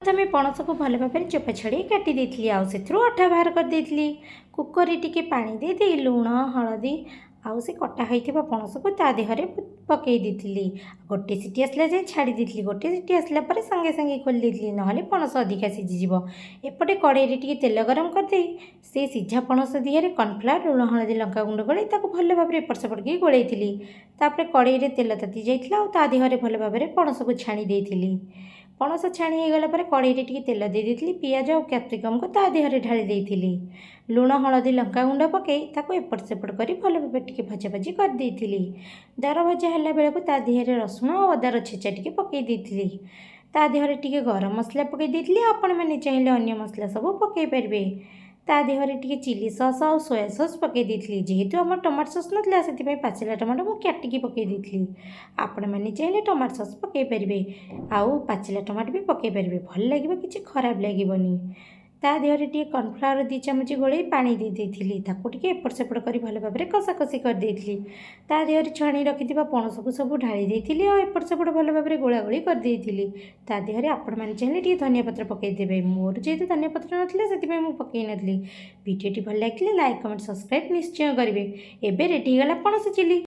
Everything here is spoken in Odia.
ପ୍ରଥମେ ପଣସକୁ ଭଲ ଭାବରେ ଚୋପା ଛଡ଼େଇ କାଟି ଦେଇଥିଲି ଆଉ ସେଥିରୁ ଅଠା ବାହାର କରିଦେଇଥିଲି। କୁକରରେ ଟିକେ ପାଣି ଦେଇ ଦେଇ ଲୁଣ, ହଳଦୀ ଆଉ ସେ କଟା ହୋଇଥିବା ପଣସକୁ ତା ଦେହରେ ପକାଇ ଦେଇଥିଲି। ଗୋଟେ ସିଟି ଆସିଲା ଯାଏଁ ଛାଡ଼ି ଦେଇଥିଲି। ଗୋଟେ ସିଟି ଆସିଲା ପରେ ସାଙ୍ଗେ ସାଙ୍ଗେ ଖୋଲି ଦେଇଥିଲି, ନହେଲେ ପଣସ ଅଧିକା ସିଝିଯିବ। ଏପଟେ କଡ଼େଇରେ ଟିକେ ତେଲ ଗରମ କରିଦେଇ ସେ ସିଝା ପଣସ ଦିହରେ କର୍ଣ୍ଣଫ୍ଲାୱାର, ଲୁଣ, ହଳଦୀ, ଲଙ୍କାଗୁଣ୍ଡ ଗୋଳେଇ ତାକୁ ଭଲ ଭାବରେ ଏପଟ ସେପଟ କରି ଗୋଳେଇଥିଲି। ତାପରେ କଡ଼େଇରେ ତେଲ ତାତି ଯାଇଥିଲା ଆଉ ତା ଦେହରେ ଭଲ ଭାବରେ ପଣସକୁ ଛାଣି ଦେଇଥିଲି। ପଣସ ଛାଣି ହେଇଗଲା ପରେ କଡ଼େଇରେ ଟିକେ ତେଲ ଦେଇ ଦେଇଥିଲି। ପିଆଜ ଆଉ କ୍ୟାପ୍ସିକମ୍କୁ ତା ଦେହରେ ଢାଳି ଦେଇଥିଲି। ଲୁଣ, ହଳଦୀ, ଲଙ୍କାଗୁଣ୍ଡ ପକାଇ ତାକୁ ଏପଟ ସେପଟ କରି ଭଲ ଭାବରେ ଟିକେ ଭଜା ଭଜି କରିଦେଇଥିଲି। ଦର ଭଜା ହେଲା ବେଳକୁ ତା ଦେହରେ ରସୁଣ ଆଉ ଅଦାର ଛେଚା ଟିକେ ପକାଇ ଦେଇଥିଲି। ତା ଦେହରେ ଟିକେ ଗରମ ମସଲା ପକାଇ ଦେଇଥିଲି। ଆପଣମାନେ ଚାହିଁଲେ ଅନ୍ୟ ମସଲା ସବୁ ପକାଇ ପାରିବେ। ତା ଦେହରେ ଟିକେ ଚିଲି ସସ୍ ଆଉ ସୋୟା ସସ୍ ପକାଇ ଦେଇଥିଲି। ଯେହେତୁ ଆମର ଟମାଟୋ ସସ୍ ନଥିଲା, ସେଥିପାଇଁ ପାଚିଲା ଟମାଟୋ ମୁଁ କାଟିକି ପକାଇ ଦେଇଥିଲି। ଆପଣମାନେ ଚାହିଁଲେ ଟମାଟୋ ସସ୍ ପକାଇ ପାରିବେ ଆଉ ପାଚିଲା ଟମାଟୋ ବି ପକାଇ ପାରିବେ। ଭଲ ଲାଗିବ, କିଛି ଖରାପ ଲାଗିବନି। ତା ଦେହରେ ଟିକେ କର୍ଣ୍ଣଫ୍ଲାୱାର 2 ଚାମଚ ଗୋଳେଇ ପାଣି ଦେଇ ଦେଇଥିଲି। ତାକୁ ଟିକେ ଏପଟ ସେପଟ କରି ଭଲ ଭାବରେ କଷାକଷି କରିଦେଇଥିଲି। ତା ଦେହରେ ଛାଣି ରଖିଥିବା ପଣସକୁ ସବୁ ଢାଳି ଦେଇଥିଲି ଆଉ ଏପଟ ସେପଟ ଭଲ ଭାବରେ ଗୋଳାଗୋଳି କରିଦେଇଥିଲି। ତା ଦେହରେ ଆପଣମାନେ ଚାହିଁଲେ ଟିକେ ଧନିଆ ପତ୍ର ପକାଇଦେବେ। ମୋର ଯେହେତୁ ଧନିଆ ପତ୍ର ନଥିଲା, ସେଥିପାଇଁ ମୁଁ ପକାଇ ନଥିଲି। ଭିଡ଼ିଓଟି ଭଲ ଲାଗିଥିଲେ ଲାଇକ୍, କମେଣ୍ଟ, ସବସ୍କ୍ରାଇବ୍ ନିଶ୍ଚୟ କରିବେ। ଏବେ ରେଡ଼ି ହେଇଗଲା ପଣସ ଚିଲି।